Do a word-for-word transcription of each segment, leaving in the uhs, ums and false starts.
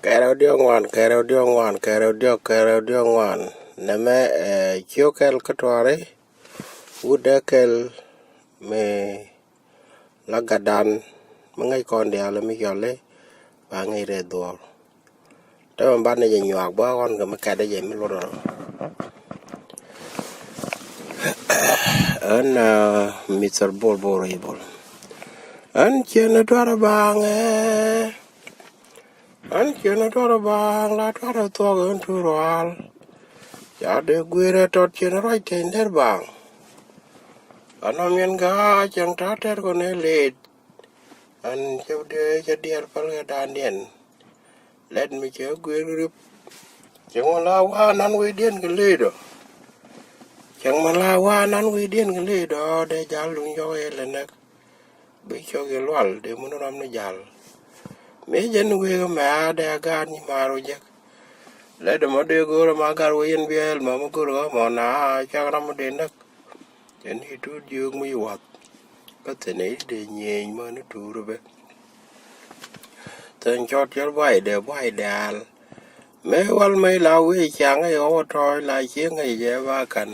Kɛrɛw diɔ̱k ŋuan, kɛrɛw diɔ̱k ŋuan, kɛrɛw diɔ̱k, kɛrɛw diɔ̱k ŋuan. Nɛmɛ ɛ ciök kɛl kä tuaari, wut dee kɛl mi la gatdan mi ŋäc kɔn diaal mi cɔli ba ŋäc rɛy dhuɔr. Täämɛ banɛ jɛ nyuak bä ɣɔn kɛ mi kɛtdä jɛ mi luɔt rɔ. Ɣän, ah, Mister Bol Bol Rɛy Bol. Ɣän ciën tuarɛ baŋɛ. Ɣän ciën tuarɛ baŋ la tuarɛ thuɔk ɣän tu rual. Ca dee guirɛ tɔt ciën ruac teny der baŋ. Anɔ miɛn gaa cieŋ ta̱a̱ tɛr kɔn ɛ leet. Ɣän cɛ dee cɛ diɛɛr päl kɛ da̱a̱ndiɛn. Lɛt mi cɛ guir rip. Cieŋ mi la wa̱a̱ nan wi̱i̱diɛn kɛ leet ɔ. Cieŋ mi la wa̱a̱ nan wi̱i̱diɛn kɛ leet ɔ dee jal luny yɔk ɛ lɛ näk. Bi cɔk i̱ lual dee mun ram ni jal. Mi jɛn wek mɛ a dee a gaat ni maar wä jek. Lɛ dee mɔ dee go̱o̱r ma gar wä yɛn biɛɛl ma mɔ go̱o̱r ɣä mɔ na cak ram mɔ dee näk. Jɛn i̱ tuut jiök mi wath. Kä thi̱n i̱ dee nyieny ma ni tuur bɛ. Thi̱n cɔt cɔl buay dee buay dɛɛl. Mëë wal mëë la wee ciaŋ i̱ ɣɔw tɔɔc la cieŋ i̱ jɛ ba ka̱n.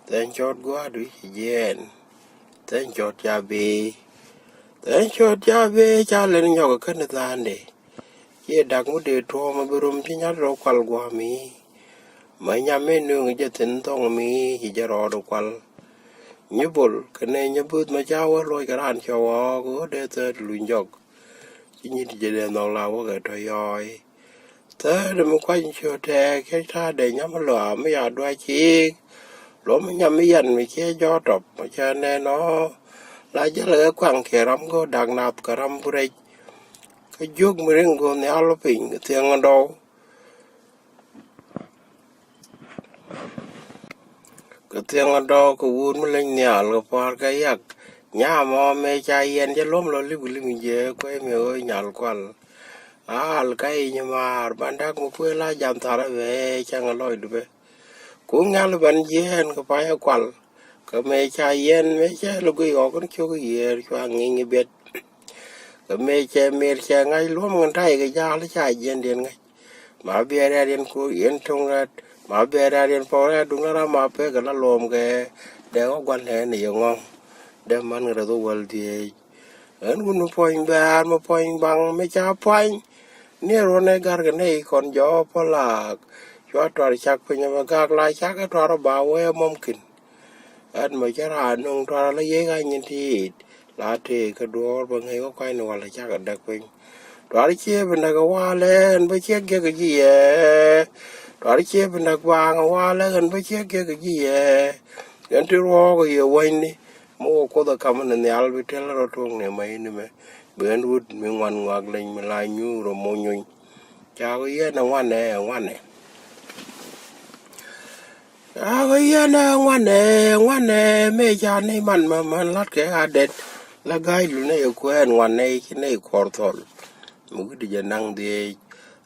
Thi̱n cɔt gua̱a̱r du ci jiɛɛn. Thi̱n cɔt ca bee. Thi̱n cɔt ca bee ca len nyɔk kä ni tha̱a̱nde. Ciɛ dak mi dee tuɔɔm mi bi rom ci nyat rɔ kual gua̱a̱mi. Ma nyam mi nuŋ jɛ thi̱n thɔŋ mi ci jɛ rɔɔd kual. Nyi bol kɛ nɛ nyɛ buth ma ca wä luɔc kɛ raan cɔ wä kɛ wä dee thäät luny jɔk. Ci nyi ti jɛ dee nhɔk la wä kɛ tɔ yɔɔy. Thäät mi kuany ciö tɛɛk cä ta̱a̱ dee nyam lɔa mi ya duac ciik. Luɔm mi nyam mi yan mi ciɛ jɔɔt tɔp mi cä nɛn ɔ. La jäl kɛ kuaŋ kiɛ ram go̱o̱r dak nath kɛ ram burec. Kä jiök mi riŋ go̱o̱r nhial piny kɛ thiäŋ dɔw. Kɛ thiäŋ dɔw kɛ wut mi leny nhial kɛ pua̱a̱r kɛ yak. Nyam ɔ mëë ca yɛn jɛ luɔm lɔ lip kɛ lip mi jiɛ kuey mi ɣöö nyal kual. Al ka i̱ nyi maar ban dak mi kuëë la jam thar ɛ bɛ cäŋ ɛ lɔcdu bɛ. Kuŋ nhial ban jiɛɛn kɛ pay ɛ kual. Kɛ mëë ca yɛn mëë cɛ lɛ guic ɣɔk ni cok yiëër cua ŋi̱ny i̱ biɛt. Kɛ mëë cɛ mir cɛ ŋa̱c luɔ̱m ŋän ta̱y kɛ ja̱a̱l ca jiɛndiɛn ŋäc. Ma biɛ rɛ̈t yɛn ku yɛn tuŋ rɛ̈t ma biɛ rɛ̈t yɛn pɔk rɛ̈t duŋ rɛ̈t ram ma pek kɛ la luɔ̱m kɛ. Dee ɣɔk gua̱n lɛn i̱ yɛ ŋɔ̱ŋ dee män kɛ rɛth wä wäl dhieec. Ɣän wun mi puɔ̱ny bɛ̈ɛ̈r mi puɔ̱ny baŋ mi ca pua̱ny. Ni ruɔ̱n ɛ ga̱r kɛ nɛy kɔn jɔɔk pɔlaak. Cua tuar cak piny ɛmɛ gak la cak ɛ tuar ɛ ba wee mɔmkin. Ɛn mɛ cä raan nuŋ tuar ala yiëë ka nyin ti i̱i̱t la tëë kä duɔ̱ɔ̱r bä ŋäc kä kuany ni wal cak ɛ däk piny. Tuar ciëë bi näk ɛ walɛ ɛn bä ciek giek ɛ ji̱ yɛ. Tuar ciëë bi näk baaŋ ɛ walɛ ɛn bä ciek giek ɛ ji̱ yɛ. Ɛn ti ruɔ̱ɔ̱k ɛ yɛ wänyni. Mi wä kuoth ɛ ka̱m ni nhial bi tɛl rɔ tuɔ̱ŋ ni mɛ ini mɛ. Bi ɛn wut mi ŋuan ŋuak leny mi la nyuur ɛ munyuny. Ca wä yɛn ɛ ŋuanɛ ɛ ŋuanɛ. Ca wä yɛn ɛ ŋuanɛ ɛ ŋuanɛ mëë ca ni man ma man lat kɛ a det. La ga̱a̱c lu nɛy ɛ kuɛɛn ŋuanɛ ci nɛy kuɔr thɔl. Mi wi̱cdɛ jɛ naŋ dhiec.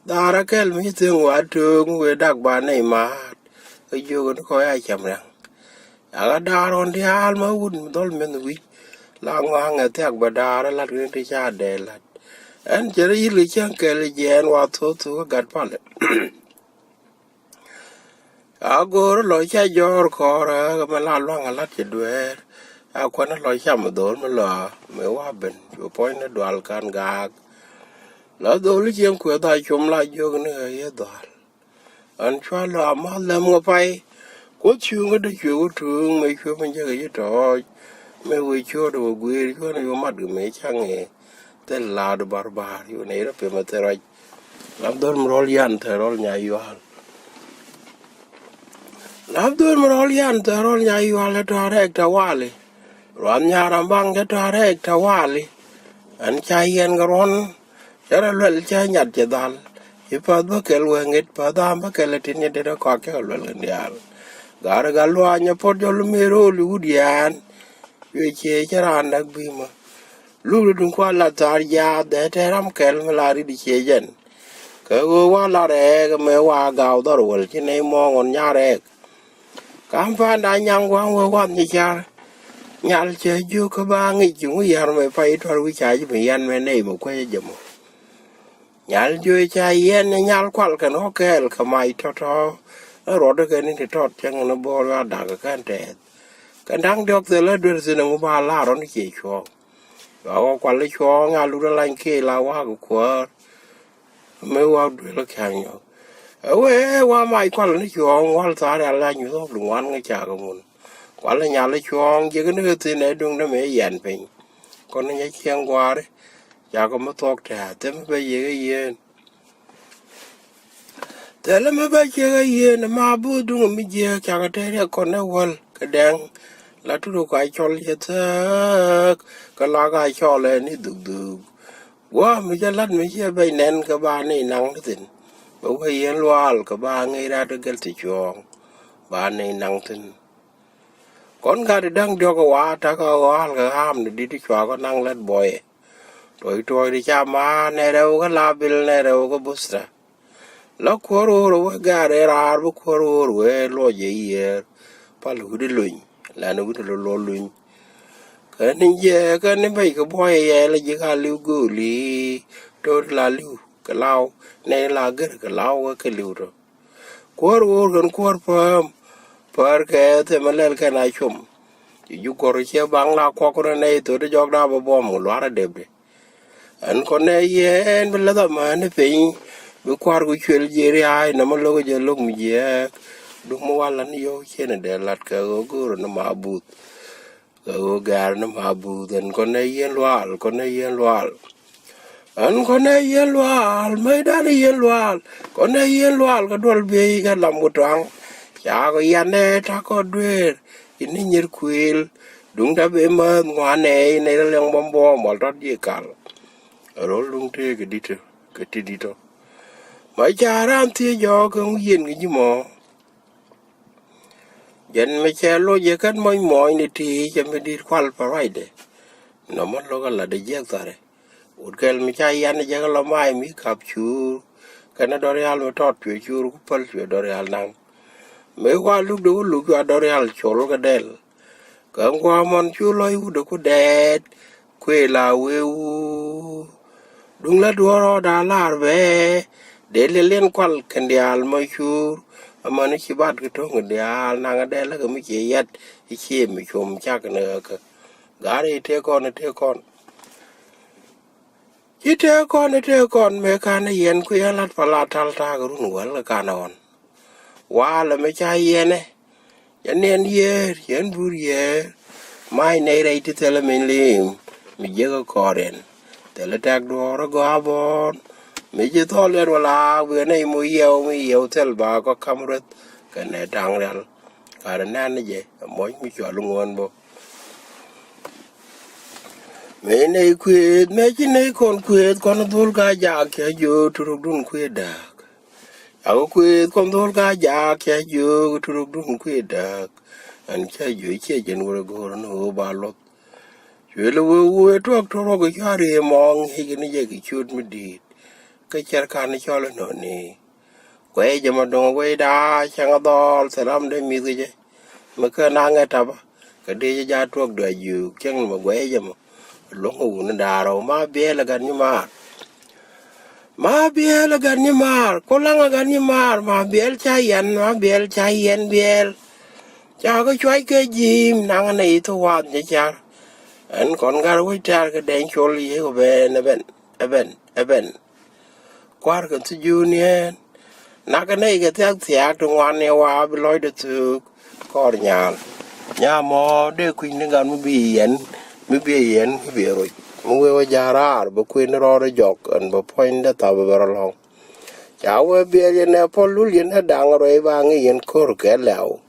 Dhaar ɛ kɛl mi ci thiäŋ wa tööŋ wëë dak ba nɛy maat. Kä jiök ni kɔc a cam rɛŋ. Aka da̱a̱r ɣɔn diaal ma wut mi dhɔl mi̱eth wi̱c. La ŋɔaŋ ɛ thiak bɛ da̱a̱r ɛ la̱t kini ti ca dee la̱t. Ɛn cɛ rɔ yi̱l kɛ cäŋ kɛl jiɛɛn wa thuɔ̱k thuɔ̱k kä gat palɛ. A go̱o̱r lɔ ca jɔ̱ɔ̱r kɔɔrä kɛ mɛ la lua̱ŋ ɛ la̱t cɛ dueer. A kuäni lɔ cam ɛ dho̱o̱l mi lɔ mi wa ben cu puɔ̱ny ni dual kan gaak. La dho̱o̱l cieŋ kuëth a cum la jiök ni kɛ yɛ dhual. Ɣän cua lɔ a ma̱th lɛm ŋä pay. Kuoth cuŋ kä dee cuɛ wä tuŋ mëë cuɛ mi jek ɛ ci tɔɔc. Mëë wëë ciööt ɛ wä guiir cuɔ̱n ɛ cu mat kɛ mëë caŋ ɛ. Thil la̱a̱du barbar cu nɛy rɔ pem ɛ thil ruac. Lam dhöl mi rɔl yan thil rɔl nya yual. Lam dhöl mi rɔl yan thil rɔl nya yual ɛ tɔ̱ rɛɛk tawali. Ruath nyaram baŋ cä tɔ̱ rɛɛk tawali. Ɛn ca yɛn kɛ ruɔ̱n. Cä rɔ luɛl cä nyat cɛ dhal. Ci päth bä kɛl wee ŋet päth dham bä kɛl ɛ tin cɛ det ɛ kɔak cä kɛ luɛl kɛ diaal. Ga̱r ɛ gal luaac nyɛ puɔt jɔl mi ro̱o̱l i̱ wut yɛɛn. Cuɛ ciëë cä raan dak bimä. Luk ri duŋ kua la thaar jaath dee tɛɛr ram kɛl mi la rit i̱ ciëë jɛn. Kɛ ɣöö wa la rɛɛk ɛmɛ wa gaw dhɔr wäl ci nɛy muɔ̱ɔ̱ŋ ɣɔn nya̱a̱ rɛɛk. Ka̱m pa̱a̱nda nyaŋ gua̱a̱ŋ wee wath nyi car. Nyal cɛ jiök kä ba ŋic ci ŋu yar mɛ pay tuar wi̱c ca ji̱ mi yan mɛ nɛy mɛ kuecä jɛ mɔ. Nyal jiö ca yɛn nyal kual kɛn ɣɔ̱ kɛɛl kɛ mac tɔ̱tɔ̱. Ɛ ruɔt kɛn in ti tɔt cäŋ ni bo̱o̱r a dak kɛn tɛɛth. Kɛn da̱ŋ diɔ̱k thilɛ duer thi̱n ɛŋu ba lar ɣɔ̱n cie cuɔ̱ɔ̱ŋ. Cua ɣɔ̱ kual i̱ cuɔ̱ɔ̱ŋ a lut alany kiɛ la wa̱a̱k kuäär. Mi wa duel kia̱ŋ nyɔk. Ɛ wee wa mac kual ni cuɔ̱ɔ̱ŋ wal tha̱a̱r yal la nyuth ɣɔk di ŋuan ŋä cakɛ mun. Kual ni nyal i̱ cuɔ̱ɔ̱ŋ jiäk ni kɛ thi̱n ɛ duŋdä mëë yɛn piny. Kɔn ni nyɛ cieŋ gua̱a̱ri. Cakɛ mi thuɔ̱k tɛ̱̈ɛ̱̈ thim bä yiëk i̱ yieen. Thilɛ mi bä ciek i̱ yieen ma buth duŋ mi jiääk cakɛ te riɛk kɔn ɛ wäl kɛ dɛŋ. La tut kua cɔl yɛ thääk kɛ la ka cɔl ɛ ni dhukdhuk. Gua̱a̱ mi cä la̱t mi ciɛ bɛc nɛn kɛ ba ni naŋ ni thi̱n. Bɛ wee yɛn luaal kɛ ba ŋi̱i̱c rat kɛ gɛl ti cuɔ̱ɔ̱ŋ ba ni naŋ thi̱n. Kɔn gat ti da̱ŋ diɔ̱k kɛ wa̱a̱ ta̱kä ɣɔ̱a̱l kɛ ɣaam ni di̱t ti cua kɔ naŋ lät buɔyɛ. Tuɔ̱c tuɔ̱c ti ca ma nɛ rɛw kä la bil nɛ rɛw kä buthta. La kuäär ɣöör wee gat rɛɛ raar bi kuäär ɣöör wee luɔc jɛ yiëër. Pal wi̱cdɛ luny lan wi̱cdɛ lɔ luɔl luny. Kä ni jɛ kä ni bɛc kɛ buɔyɛ yɛ la ji̱ ka li̱w gööli. To̱r la li̱w kɛ law nɛ la gër kɛ law wee kɛ li̱w tɔ. Kuäär ɣöör kɛn kuäär pääm. Päär kɛ themɛ lɛl kɛn a com. Ci juk kɔr ciɛ baŋ la kuɔk rɔ nɛy thot jɔk da bä buɔm kɛ luaar a depdɛ. Ɛn kɔn nɛ yɛn bi läth amäni piny. Bi kua̱r ku cuël jiɛ ria̱a̱c nɔmɔ lo̱k jɛ lo̱k mi jiɛɛk. Duk mi wal an yɔw ciɛn dee lat kɛ ɣöö go̱o̱r ni ma buth. Kɛ ɣöö gɛ̈r ni ma buth ɛn kɔn ɛ yieen luaal kɔn ɛ yieen luaal. Ɛn kɔn ɛ yieen luaal mëëdan ɛ yieen luaal kɔn ɛ yieen luaal kɛ duɔl biey kɛ lam ku tuaŋ. Cakɔ yan ɛ takɔ dueer ini nyir kuëël. Duŋ ta ben määth ŋuan ɛ inɛ rɛ liɛŋ bɔm buɔɔm wal tɔt ji̱ kal. Rol duŋ tëë kɛ di̱t kɛ ti di̱t tɔ. Ma ca ran thiec jɔɔk kɛ ŋu yieen kɛ ji̱ mɔ. Jɛn mi cɛ loc yɛ kɛn mɔc mɔɔcni ti cɛ mi di̱t kual pa ruacdɛ. Nɔmɔ lo̱k a lat dee jiɛk tharɛ. Wut kɛl mi ca yan jɛ kɛ lɔ mac mi kap cuur. Kɛn dɔ̱rial mi tɔt cuɛ cuur ku päl cuɛ dɔ̱rial naŋ. Mi wa luk de wä luk cua dɔ̱rial col kɛ dɛl. Kä ŋuamɔn cu lɔc wut ku dɛɛt kuëë la wee wu. Duŋ la duɔ̱ɔ̱r ɔ da lar bɛ. Dee liɛl liɛn kual kɛn diaal mɔ cuur. Amäni ci bat kɛ to̱ŋ kɛn diaal naŋ dee läk mi cie yat i̱ cie mi cuɔm cak ni ɣäkä. Ga̱r i̱ tëë kɔn i̱ tëë kɔn. Ci tëë kɔn i̱ tëë kɔn mëë kan i̱ yɛn kui̱ ɣän lat pa la tal ta̱a̱k run wäl kɛ kan ɣɔn. Walɛ mi ca yiɛnɛ. Cɛ niɛn yiëër cɛ ɛn bur yiëër. Mac nɛy rɛy ti thilɛ min liim mi jiäkä kɔɔriɛn. Thilɛ tɛk duɔɔr ɛ gɔaa bɔɔn. Mi ci thɔl yɛn wä laak bi nɛy mu yiɛw mi yiɛw thil ba kɔ kam rueth. Kɛnɛ taŋ rial karɛ nɛn ni jɛ ɛ mɔc mi cual ŋuɔ̱n bä. Mëë nɛy kuëëth mëë ci nɛy kɔn kuëëth kɔn dhol ka jaak cɛ jiök turukdun kuëëth dääk. Cakɔ kuëëth kɔn dhol ka jaak cɛ jiök turukdun kuëëth dääk. Ɛn cä jiök ciɛ jɛn wurɛ go̱o̱r ni ɣöö ba luɔth. Cuël ɛ wee wee tuɔk tuɔk rɔk cua riee mɔɔŋ ŋi̱i̱c ni jɛ kɛ ciöt mi di̱i̱t. Kä cɛr kan cɔl inɔni. Guɛy jɛ ma do̱ŋ guɛy daa cäŋ a dhɔɔl thil ram dee mi̱th kɛ jɛ. Mi kä naŋ ɛ tapä kɛ dee jɛ ja tuɔk dee a jiök cäŋ ni ma guɛy jɛ ma. Luɔ̱ŋ ɛ wun ɛ da̱a̱r ɔ ma biɛl ɛ gat nyi maar. Ma biɛl ɛ gat nyi maar ku laŋ ɛ gat nyi maar ma biɛl ca yɛn ma biɛl ca yɛn biɛl. Ca kɛ cuac kɛ ji̱i̱m naŋ ɛ nɛ i̱ thok wath jɛ car. Ɛn kɔn gat wec tɛ̈r kɛ dɛny col yiëk ɛ bɛn ɛ bɛn ɛ bɛn ɛ bɛn. Kua̱r kɛ thi juniɛn. Nak kɛ nɛy kɛ thiak thiaak ti ŋuan ni wa bi lɔcdɛ thöök. Kɔr nyal nyamɔ dee kui̱ny ni gat mi bi yɛn mi bi yɛn mi bi roc mi wee wä ja̱a̱ raar bä kuën rɔɔdɛ jɔk ɛn bä puɔ̱nydɛ thap bä rɔ lɔ̱ŋ. Ca wee biɛl yɛn ɛ puɔl lul yɛn ɛ daŋ rɔy ba ŋi̱i̱c yɛn ko̱r kɛ lɛw.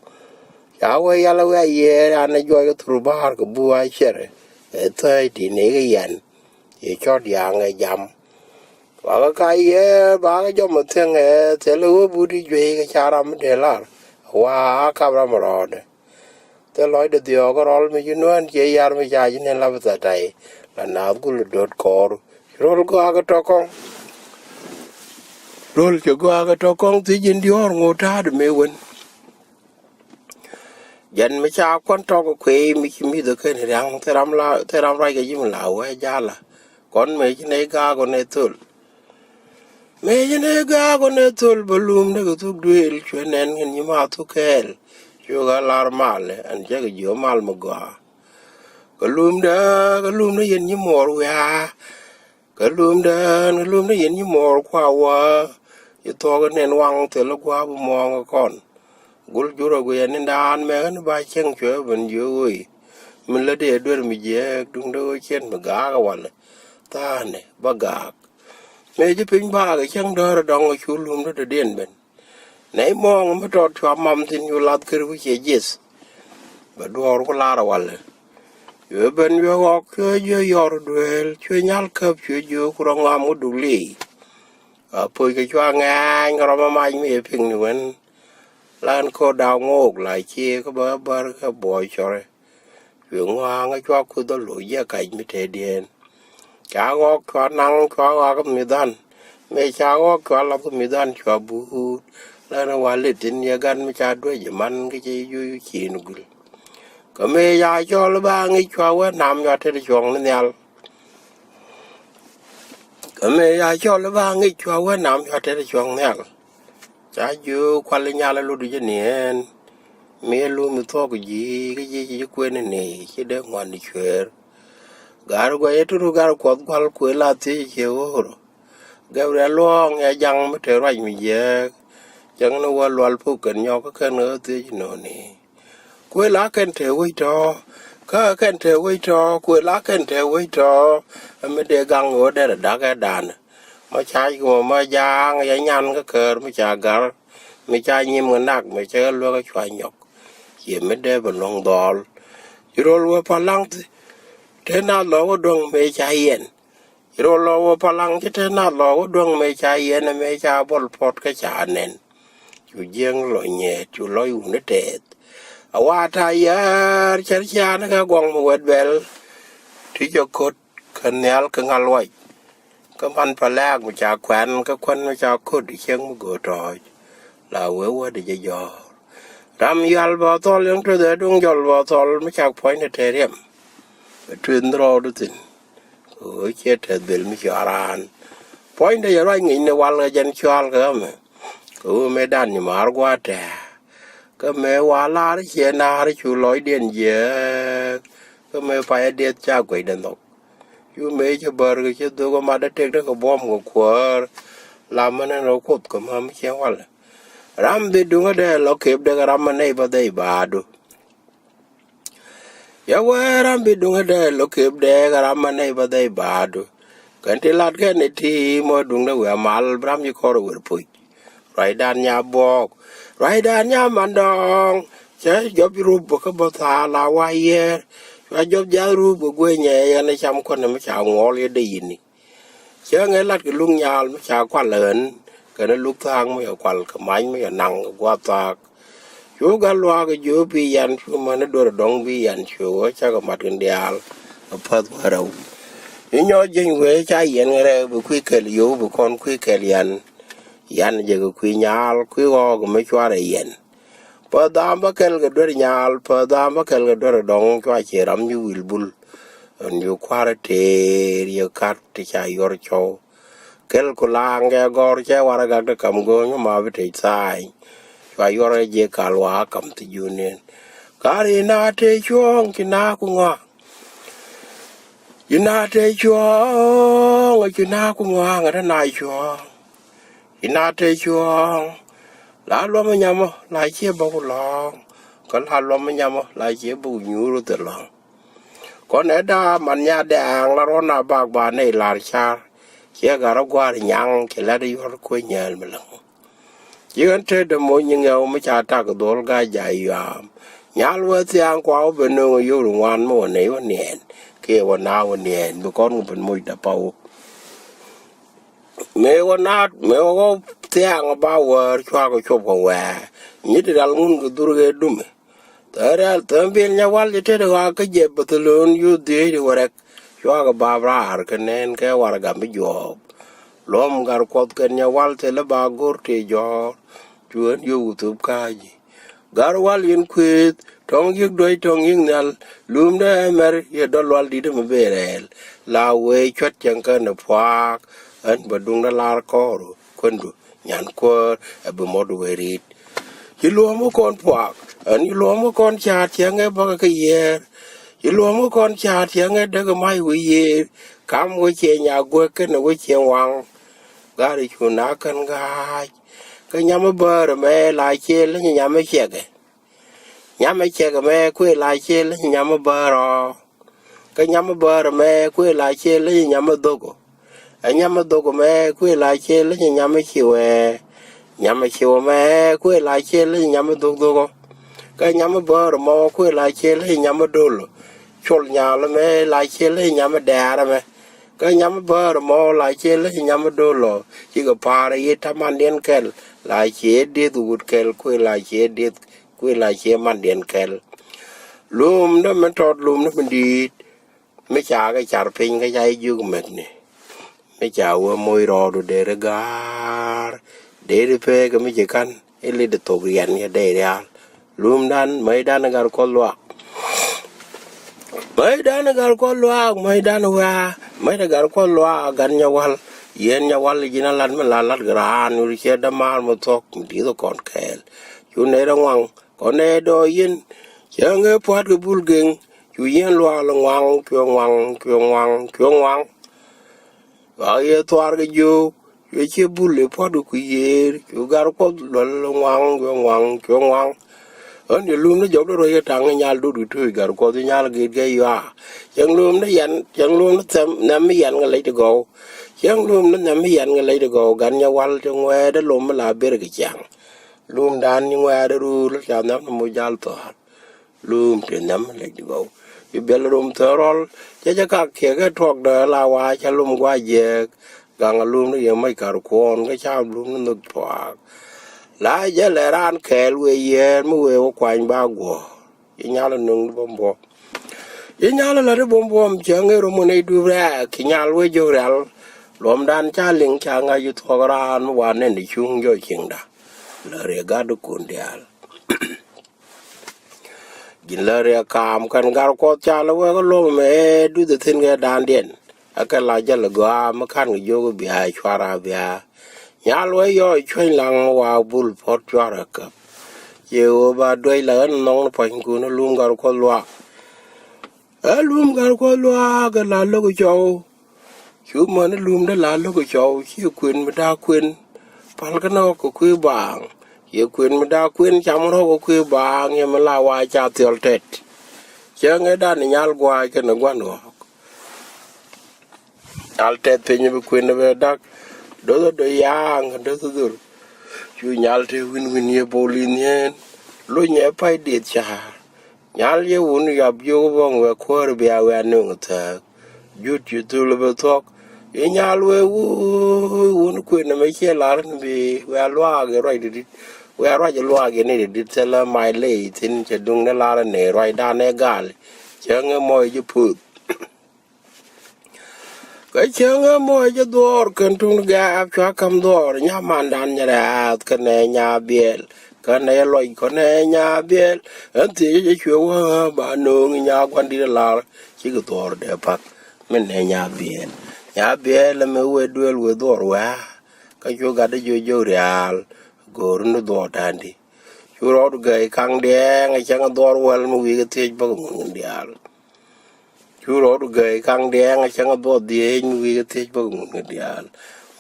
Ca wee yal ɛ wee a yiëër an ɛ juɔc kɛ thur ba̱a̱r kɛ bu a cɛr ɛ thäc ti ni kɛ yɛn. Yɛ cɔt ya̱a̱ŋ ɛ jam. Wakɛ ka yɛ bakɛ jɔm thiäŋɛ thilɛ wä but i̱ juey kɛ ca ram mi dee lar. Wa a kap ram rɔɔdɛ. Thil lɔcdɛ dhiɔɔk rɔl mi ci nuään ciɛ yar mi ca ci ni lap tha̱ta̱y. La naath gul do̱t kɔɔr rol gɔakɛ tɔ kɔŋ. Rol cɛ gɔakɛ tɔ kɔŋ thiec in diɔ̱ɔ̱r ŋot ta̱a̱dɛ mëë wen. Jɛn mi ca kuɔn tɔk kuëë mi ci mi̱th ɛ ken ria̱ŋ thil ram la thil ram ruac kɛ ji̱ mi la wee jalä. Kɔn mëë ci nɛy gaak ɔ nɛy thöl. Mëë jɛn ɛ gaak ɣän ɛ thöl bä lumdä kɛ thuk duëël, cuɛ nɛn kɛn nyimath thuk kɛɛl. Cuɛ ɣä lar malɛ, ɛn cä kɛ jiök mal mi gɔaa. Kɛ lumdä, kɛ lumdä yɛn nyimuɔɔr wiaa. Kɛ lumdä, kɛ lumdä yɛn nyimuɔɔr kua wä. Ci thuɔk ɛ nɛn waŋ thil ɛ gua̱a̱p ɛ muɔ̱ɔ̱ŋ ɛ kɔn. Gul jur ɛ guiyɛ ni daan mɛk ni ba cieŋ cuɛ ben jiök ɣöö i̱, min lät i̱ ɛ duer mi jiääk duŋdä ɣöö cien mi gaak ɛ walɛ. Tha̱a̱ŋdɛ bä gaak. Mëë ci piny baak ɛ cäŋ däär ɛ dɔ̱ŋ ɛ cu lumdä dɔ̱diɛn ben. Nɛy mɔɔŋ mi tɔt cua mam thi̱n cu lath kër wi̱c ɛ jieth. Bɛ duɔɔr ku lar ɛ walɛ. Cuɛ ben cuɛ ɣɔk cuɛ jiö yɔr duëël cuɛ nyal käp cuɛ jiö ku rɔ ŋam ku duk li̱i̱. A puc kɛ cua ŋɛ̈ny kɛ rɔm ɛ mac mi yɛ piŋ ni wen. Lan ko̱r da̱a̱ ŋook la cie kä bä bär kä buɔɔc cɔrɛ. Cuɛ ŋua̱a̱ŋ kä cua kuth ɔ loc jiɛ kac mi tëëdiɛn. Ca ɣɔk cua naŋ cua ɣɔak kä mi dhan. Mëë ca ɣɔk cua lath kä mi dhan cua buut. Lan ɛ wa lit in yɛ gan mi ca duec man kä cɛ yuc cin gul. Kä mëë ca cɔl ba ŋic cua wä nam cua tet cuɔ̱ŋ ni nhial. Kä mëë ca cɔl ba ŋic cua wä nam cua tet cuɔ̱ŋ nhial. Ca jiök kual i̱ nyal i̱ lotdu jɛ ni ɛn. Mi ɛ lum i̱ thuɔ̱k ji̱ kä ji̱ ci ji̱ kuën i̱ ni ci dee ŋuan i̱ cueer. Gar guɛc i̱ turu gar kuɔth gual kuëë la thiec i̱ cie ɣöörä. Gabriel luɔ̱ɔ̱ŋ ya jaŋ mi te ruac mi jiääk. Cäŋ ni wä lual puk kɛn nyɔk kä kɛn ɣä thiec i̱ nööni. Kuëë la kɛn te wec tɔ̱. Kä kɛn te wec tɔ̱ kuëë la kɛn te wec tɔ̱. Ɛ mi dee gaŋ ɣöö derɛ da̱k ɛ da̱a̱n. Ma ca yumä ma ja̱a̱ŋ ya nyan kä kär mi ca ga̱r mi ca nyim kɛ nak mi cɛ kɛ luäk kä cua nyɔk. Ciɛ mi dee bɛ luäŋ dhɔɔl. Ci rol wä palaŋ thi te na lɔ wä duäŋ mi ca yɛn. Ci rol lɔ wä palaŋ ci te na lɔ wä duäŋ mi ca yɛn mi ca bol puɔt kä ca nɛn. Cu jiäŋ lɔ nyɛɛt cu lɔc wuni tɛth. A wa ta yär cär ciaani kɛ guɔŋ mi wet bɛl. Ti cɛ ko̱t kɛ nhial kɛ ŋa̱l wac. Kä man pa lɛɛk mi ca kuɛn kä kuɛn mi ca ko̱t i̱ cieŋ mi go̱o̱r tɔ̱ɔ̱c. La wee wädɛ jɛ jɔ̱ɔ̱r. Ram yal bä thɔl yäŋ tueth ɛ duŋ jɔl bä thɔl mi cak puɔ̱nydɛ te riɛm. Bɛ tueth ni rɔɔdu thi̱n. Kɛ ɣöö ciɛ tɛth bel mi cɔaran. Puɔ̱nydɛ yɛ ruac ŋi̱cni wal kɛ jɛn cɔal kɛ ɣämɛ. Kɛ ɣöö mëë dan nyimaar gua̱a̱r tɛ̱̈ɛ̱̈. Kä mëë wa lar ciɛ naar cu lɔcdiɛn jiääk. Kä mëë payä dieth ca guecdɛ nhɔk. Cu mëë cä bär kɛ cä dhök ɛ mat ɛ tëkdä kɛ buɔ̱m kɛ kuäär. Lam mɛn ɛn rɔ kuoth kɛ mäm ciɛ walɛ. Ram bi duŋädɛ lɔ kepdɛ kɛ ram mɛ nɛy bä dhɛy baadu. Ya wee ram bi duŋädɛ lɔ kepdɛ kɛ ram mɛ nɛy bä dhɛy baadu. Kɛn ti lat kɛn iti mɔ duŋdɛ wiaa mal bi ram ci kɔr wer puc. Ruacdan nya buɔɔk. Ruacdan nya mandɔɔŋ. Cä jɔp rup bä kä bä thaal a wa yiɛɛr. Cua jɔp jath rup bä guenyɛ yɛn ɛ cam kuändɛ mi ca ŋuɔɔl yɛ dee yini. Cä ŋɛ lat kɛ luk nyal mi ca kual ɣän. Kɛn ɛ luk thaak mi yɛ kual kɛ mac mi yɛ naŋ kɛ guath thaak. Cu gat luaak kɛ jiö bi yan cu män i̱ duer dɔ̱ŋ bi yan cu ɣä cakɛ mat kɛn diaal. Kɛ päth wä rɛw. I̱ nyɔ jieny wee ca yɛn ŋɛ rɛw bi kui̱ kɛl yio̱w bi kɔn kui̱ kɛl yan. Yan jɛ kɛ kui̱ nyaal kui̱ ɣɔɔk mi cuarɛ yɛn. Päth dhaam bä kɛl kɛ duer nyaal päth dhaam bä kɛl kɛ duer dɔ̱ŋ cua cie ram nyu wil bul. Ɛn yu kuarɛ teer yɛ kat ti ca yuɔr cɔw. Kɛl ku laaŋ kɛ gɔr cɛ warɛ gak ti kam go̱o̱ny ma bi tec thaany. Cua yuɔr ɛ jiɛ kal waa kam thi juniɛn. Kar ina te cuɔ̱ɔ̱ŋ ci na ku ŋɔa. Ci na te cuɔ̱ɔ̱ŋ ci na ku ŋɔa ŋa te na cuɔ̱ɔ̱ŋ. Ci na te cuɔ̱ɔ̱ŋ. La luɔm nyamɔ la ciɛ bä ku lɔ̱ɔ̱ŋ. Kä la luɔm nyamɔ la ciɛ bä ku nyuur thil lɔ̱ŋ. Kɔn ɛ daa man nya dɛ̈ɛ̈ŋ la ruɔ̱n a bak ba nɛy la̱r car. Ciɛ gat rɔ gua̱a̱r nyaŋ ci lɛt yuɔ̱r kuec nyɛɛl mi läŋ. Ci ɣän te dämoc nyi ŋɛw mi ca tak dhol ga̱a̱c ja̱ yuaam. Nyal wee thia̱a̱ŋ kua wä ben nööŋ yio̱w ri ŋuan mi wä nɛy wä niɛɛn. Kiɛ wä na wä niɛɛn bi kɔn wä ben moc däpaw. Mëë wä naat mëë wä thiaŋ ba wäär cuakɛ cop kɛ wɛɛ. Nyi ti rial ŋun kɛ dhur kɛ dumɛ. Thäär rial thäär bil nya wal jɛ tet ɣɔaa kä jɛ bä thilon yu dhiec ri wä rɛk. Cuakɛ bap raar kɛ nɛn kɛ warɛgam bi juɔɔp. Luɔm gar kuɔth kɛn nya wal thilɛ ba go̱r tëë jɔ̱ɔ̱r. Cuɛ ɣän yio̱w kɛ thop ka̱a̱c ji̱. Gar wal yɛn kuëëth tɔ̱ŋ yiëk duäc tɔ̱ŋ yiëk nhial. Lumdä ɛmɛr yɛ dɔ̱l wal di̱t ɛmɛ bëë rɛɛl. La wee cuɔ̱t cäŋ kɛn ɛ puaak. Ɣän bä duŋdä lar kɔɔru. kuändu nyan kuäär ɛ bi mɔt wee ri̱t. Ci luɔ̱ɔ̱m kä kɔn puak ɛn ci luɔ̱ɔ̱m kä kɔn ca̱a̱t ciɛŋɛ bäkɛ kä yiëër. Ci luɔ̱ɔ̱m kä kɔn ca̱a̱t ciɛŋɛ däk mac wee yiëër. Kam wee ciɛ nya guäk kɛnɛ wee ciɛ waŋ. Gari cu na kän ga̱a̱c kä nyam ɛ bäär ɛmɛ la ciɛ lä nyɛ nyam ɛ ciɛkɛ. Nyam ɛ ciɛk ɛmɛ kuëë la ciël lä nyam ɛ bäär ɔ. Kä nyam ɛ bäär ɛmɛ kuëë la ciël lä nyam ɛ dhok ɔ. Ɛ nyam ɛ dhok ɛmɛ kuëë la ciël lä nyam ɛ ciwɛ. Nyam ɛ ciwɛ ɛmɛ kuëë la ciël lä nyam ɛ dhok dhok ɔ. Kä nyam ɛ bäär ɛmɔ kuëë la ciël lä nyam ɛ dol ɔ. Col nyal ɛmɛ la ciël lä nyam ɛ dɛɛr ɛmɛ. Kä nyam ɛ bäär ɛmɔ la ciël lä nyam ɛ dol ɔ. Cikɛ pa̱a̱r ɛ yiëë tamandiɛn kɛl la ciëë dieth wut kɛl kuëë la ciëë dieth kuël a cie mandiɛn kɛl. Lumdä mi tɔt lumdä mi di̱i̱t mi ca kɛ car piny kä ca jiök mɛtni. Mi ca wee moc rɔɔdu deri ga̱a̱r deri pek mi ci ka̱n i̱ lit thok riɛn yɛ dee rial. Lumdan mäcdan ɛ gat kuɔth luaak. Mäcdan ɛ gat kuɔth luaak mäcdan ɛ wɛ̈ɛ̈ mäcdan ɛ gat kuɔth luaak gat nyɛ wal. Yɛn nyɛ wal ji̱n a lat mi la lat kɛ raan ur ciɛ dämaar mi thuɔ̱k mi di̱i̱t ɛ kɔn kɛɛl. Cu nɛy rɔ ŋuaŋ kɔn nɛy dɔɔc yɛn. Cäŋ ëë pua̱t kɛ bul geŋ cu yɛn luaal ŋuaŋ cuɛ ŋuaŋ cuɛ ŋuaŋ cuɛ ŋuaŋ. Ɣaak yɛ thuaar kɛ jiök cuɛ ciɛ bul ëë pua̱t kɛ kui̱ yeer cu gar kuɔth luɔl ŋuaŋ cuɛ ŋuaŋ cuɛ ŋuaŋ. Ɣän yɛ lum ni jɔp dee ruɔ̱c kɛ taŋ i̱ nyal dut kɛ tuuc gar kuɔth i̱ nyal git kɛ yuaa. Cäŋ lum ni yɛn cäŋ lum ni thɛm nɛm mi yɛn kɛ lec ti gɔw. Cäŋ lum ni nɛm mi yɛn kɛ lec ti gɔw gan nyɛ wal cɛ ŋuɛɛt dee lom mi la ber kɛ ciaŋ. Lumdan ni ŋuɛ̈ɛ̈r ruur ca nhiam ni muc jal thɔ̱a̱r. Lum ti nhiam lec di gɔw i̱ biɛl rum thɔ̱a̱r rɔl. Cɛ cɛ kak kiɛ kɛ tuɔk dɔ̱ la wa cɛ lum gua̱c jiɛɛk. Gaŋ a lum ni yɛ mac kar kuɔɔn kä ca lum ni nhök puaak. La jɛ lɛ raan kɛɛl wee yiɛɛr mi wee wä kuany ba guɔ̱ɔ̱r. Ci nyal a nuŋ di bä buɔ̱m. Ci nyal a lät di bä buɔ̱m cɛ ŋer rum wä nɛy dup rɛɛk ci nyal wee jiök rial. Luɔmdan ca liŋ ca ŋa̱c ci thuɔk raan mi wa nɛn di cuŋ jɔc ciŋda. Lä riɛ gat di kun diaal. Ji̱n lä riɛ kaam kɛn gar kuɔth ca lä wek luɔm mɛ duth thi̱n kɛ daandiɛn. Akɛ la jäl gɔaa mi ka̱n kɛ jiök bia cuara bia. Nyal wee yɔɔc cuäny laŋ wa bul puɔ̱t cuara käp. Ciɛ ɣöö ba duec la ɣän nhɔŋ ni pua̱nykun lum gar kuɔth luaak. Ɛ lum gar kuɔth luaak ɛ la lo̱k cɔw. Cu mäni lumdä la lo̱k cɔw ciɛ kuën mi da̱a̱k kuën. Pal kä nɔɔk kɛ kuëë baaŋ ciɛ kuën mi da̱a̱k kuën cam rɔ̱k kɛ kuëë baaŋ yɛ mi la wa ca thiɔl tɛt. Cäŋ ëë dan nyal gua̱a̱c kɛnɛ gua̱n ɣɔ̱ɔ̱k. Nyal tɛth piny bi kuën bɛ da̱k. Do̱th ɛ do̱c yaaŋ kɛ do̱th ɛ dhor. Cu nyal te wi̱n wi̱n yɛ bol i̱ nhieen. Lony ɛ pa̱c dieth ca̱a̱r. Nyal yɛ wun yap jiök bɔŋ wɛ kuäär bia wia nöŋ thääk. Jut ci thul bi thuɔ̱k. I̱ nyal wee wuuy wun kuën ɛmɛ ciɛ lar ni bi wia luaak i̱ ruac di dit. Wia ruac i̱ luaak i̱ ni di dit thilɛ mac ley thi̱n cɛ duŋ ni lar ni ruacdan ɛ gal. Cäŋ ɛ mɔc ji̱ puth. Kä cäŋ ɛ mɔc jɛ dhuɔɔr kɛn tuŋ gɛ̈ɛ̈p cua ka̱m dhuɔɔr nyamandan nyɛ rɛ̈ɛ̈th kɛnɛ nya biɛl. Kɛnɛ lɔc kɔnɛ nya biɛl. Ɛn thiec jɛ cuɛ wä ba no̱o̱ŋ nya gua̱n di̱t ɛ lar cikɛ dhuɔɔr dee pa̱k. Min nɛ nya biɛl nya biɛl ɛmɛ wee duel wee dhuɔɔr wɛ̈ɛ̈. Kä cu gat dee jiök jiök riaal go̱o̱r ni dhuɔɔr da̱a̱n di. Cu rɔɔdu gäi kaŋ diɛɛŋ ɛ cäŋ ɛ dhuɔɔr wäl mi wi̱i̱ kɛ thiec bäk ɛ ŋun kɛn diaal. Cu rɔɔdu gäi kaŋ diɛɛŋ a cäŋ a dhuɔth dhieec mi wi̱i̱ kɛ thiec bäk ŋun kɛ diaal.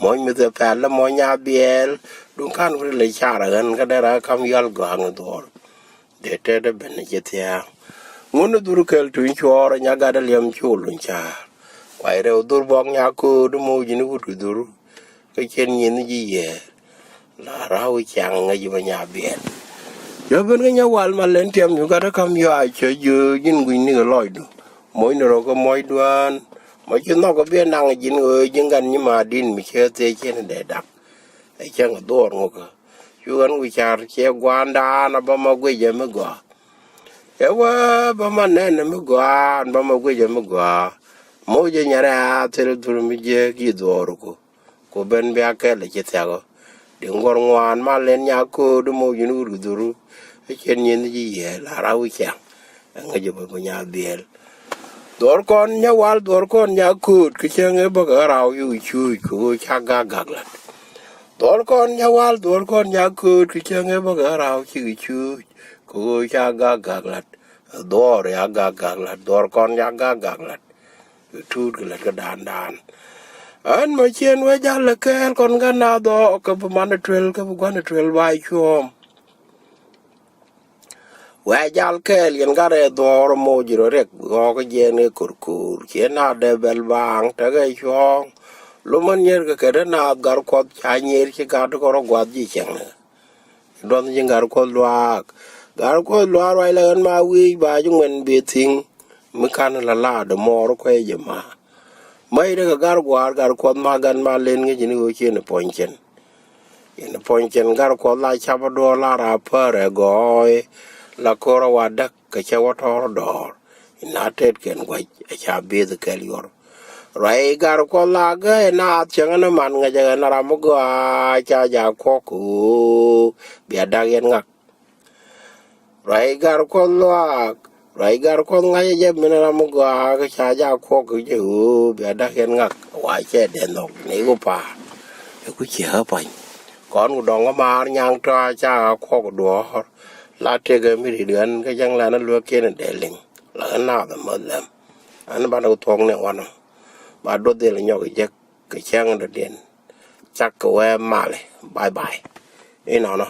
Mɔc mi thil pɛl lä mɔc nya biɛɛl. Duŋ ka̱n wä ri lɛ car a ɣän kä dee rɔ kam yɔal gɔ̱a̱ŋ a dhuɔr. Dee tɛt a ben a cɛ thia̱a̱ŋ. Ŋun a dhur kɛl tuny cuɔɔr a nya gat a liɛm cu luny ca̱a̱r. Kuay rɛw dhur bɔk nya kööt a moc ji̱n a wut kɛ dhur. Kä cien nyin ji̱ yɛɛr. La ra̱w i̱ ciaŋ ŋäc i̱ bä nya biɛl. Jɔ ben kä nya wal ma len tiɛm yu gat kä kam yɔ a cä jiö ji̱n gui̱ny ni kɛ lɔcdu. Moc ni rɔ kä moc duaan. Ma ci nhɔk kä biɛ naŋ ji̱n ɣöö ji̱n gat nyi ma di̱n mi cä thiee cien dee dak. Ɛ cäŋ ɛ dhuɔɔr ŋukä. Cu ɣän wi̱c car ciɛ gua̱a̱n daan a bä ma guic ɛ mi gɔaa. Ɛ wä bä ma nɛn ɛ mi gɔaa an bä ma guic ɛ mi gɔaa. Moc ɛ nyɛrɛ a thil dhur mi jiääk yi dhuɔɔr ku. Ku ben bia kɛl ci thiakä. Di ŋuɔr ŋuan ma len nya kööt moc in wut ki dhuru. Cien nyin ci yiɛɛl a raw i̱ ciaŋ. Ŋäc bä bä nya biɛl. Dhuɔr kɔn nya wal dhuɔr kɔn nya kööt ki cäŋ ëë bä kɛ raw yi wi̱c cuuc kɛ ɣöö ca gak gak lat. Dhuɔr kɔn nya wal, dhuɔr kɔn nya kööt, kɛ cäŋ ëë bä kɛ raw cikɛ cuuc. Kɛ ɣöö ca gak gak lat, dhuɔr ya gak gak lat, dhuɔr kɔn nya gak gak lat. Kɛ tuut kɛ lat kɛ daan daan. Ɣän mɔ ciɛn wee jal lɛ kɛɛl kɔn kä na dhɔɔk kɛ bi man ɛ tuel, kɛ bi gua̱n ɛ tuel ba cuɔ̱ɔ̱m. Wee jal kɛɛl yɛn gat ɛ dhuɔɔr moc rɔ riɛk ɣɔɔk jiɛn kɛ ko̱rko̱r ciɛ na dee bɛl baaŋ tekɛ cuɔ̱ɔ̱ŋ. Lomän nyier kɛ kɛ te naath gar kuɔth ca nyier ci gat kɔn rɔ guath ji̱ cɛŋ. Duɔth ji̱ gar kuɔth luaak, gar kuɔth luaak ruac la ɣän ma wi̱i̱ ba ji̱ ŋuɛn bi thi̱ŋ. Mi kan la laat mɔɔr kuɛ jɛ ma. Mäc dee kɛ gar gua̱a̱r gar kuɔth ma gan ma len ŋäc ni ɣöö cien puɔ̱ny cɛn. Yɛn puɔ̱ny cɛn gar kuɔth la cap duɔɔr la ra pär ɛ gɔɔy. La ko̱r a wa däk kɛ cɛ wä tɔɔr dɔɔr. Ina tet kɛn gua̱c a ca bieth kɛl yuɔr. Ruac gar kuɔth la gä ina ath cäŋ ni man ŋäc ɛ ɣän ram mi gɔaa ca ja kuɔk. Bia dak yɛn ŋak. Ruac gar kuɔth luaak, ruac gar kuɔth ŋa̱c ɛ jɛ min ram mi gɔaa kɛ ca ja kuɔk kɛ jɛ ɣöö bia dak yɛn ŋak wa cɛ dee nhɔk ni ku pa̱a̱r. Ɛ ku ciɛ ɣä pa̱ny kɔn ku dɔ̱ŋ kä maar nyaŋ tɔ̱ a ca ɣä kuɔk duɔ̱ɔ̱r. La tëkɛ mi rit ɣän kä cäŋ lɛn a luäk kiɛn ɛ dee liŋ. La ɣän naath ɛ mäth lɛm. Ɣän banɛ ku thuɔ̱k ni wanɔ ba duɔth dhil nyɔk ɛ jek kɛ cäŋ dɔ̱diɛn. Cak kɛ wee malɛ. Bye bye. Inɔnɔ.